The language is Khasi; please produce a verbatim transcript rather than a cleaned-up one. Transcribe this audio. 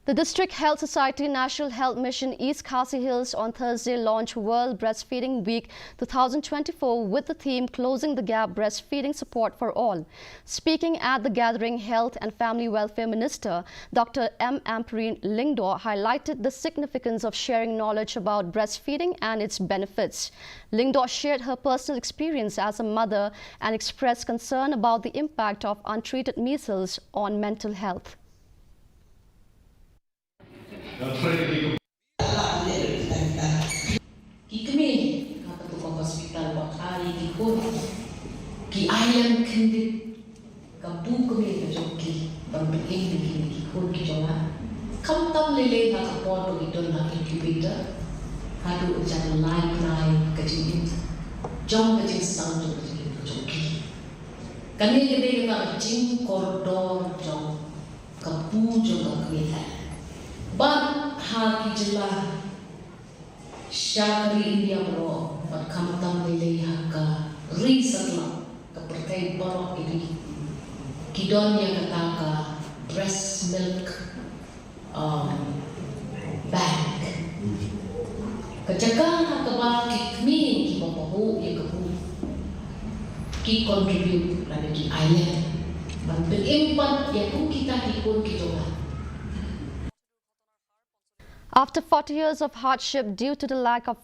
The District Health Society National Health Mission East Khasi Hills on Thursday launched World Breastfeeding Week two thousand twenty-four with the theme Closing the Gap: Breastfeeding Support for All. Speaking at the gathering, Health and Family Welfare Minister Doctor M Ampareen Lyngdoh highlighted the significance of sharing knowledge about breastfeeding and its benefits. Lyngdoh shared her personal experience as a mother and expressed concern about the impact of untreated measles on mental health. Ki kmie ha ka tukop hospital ba kha ïa ki khun ki ai lem khyndiat ka pu kmie ka jong ki ban pynïeng ïa kine ki khun ki jong nga. Khamtam lei lei ha ka por ba ki don ha incubator haduh jan lai bnai ka jingim jong ka jingsaw jong ka jingim ka jong ki. Kane ka dei kata ka jingkordor jong ka pu jong ka kmie leh. Bad ha ki jylla sha ka ri India baroh bad khamtam lei lei ha ka ri satlak ka pyrthei baroh ïa ri ki don ïa kata ka breast milk um, bank. Ka jaka ha kaba ki kmie kiba pahuh ïa ka pu ki contribute lane ki ai lem ban pynïeng pat ïa kum kita ki khun ki jong nga. After forty years of hardship due to the lack of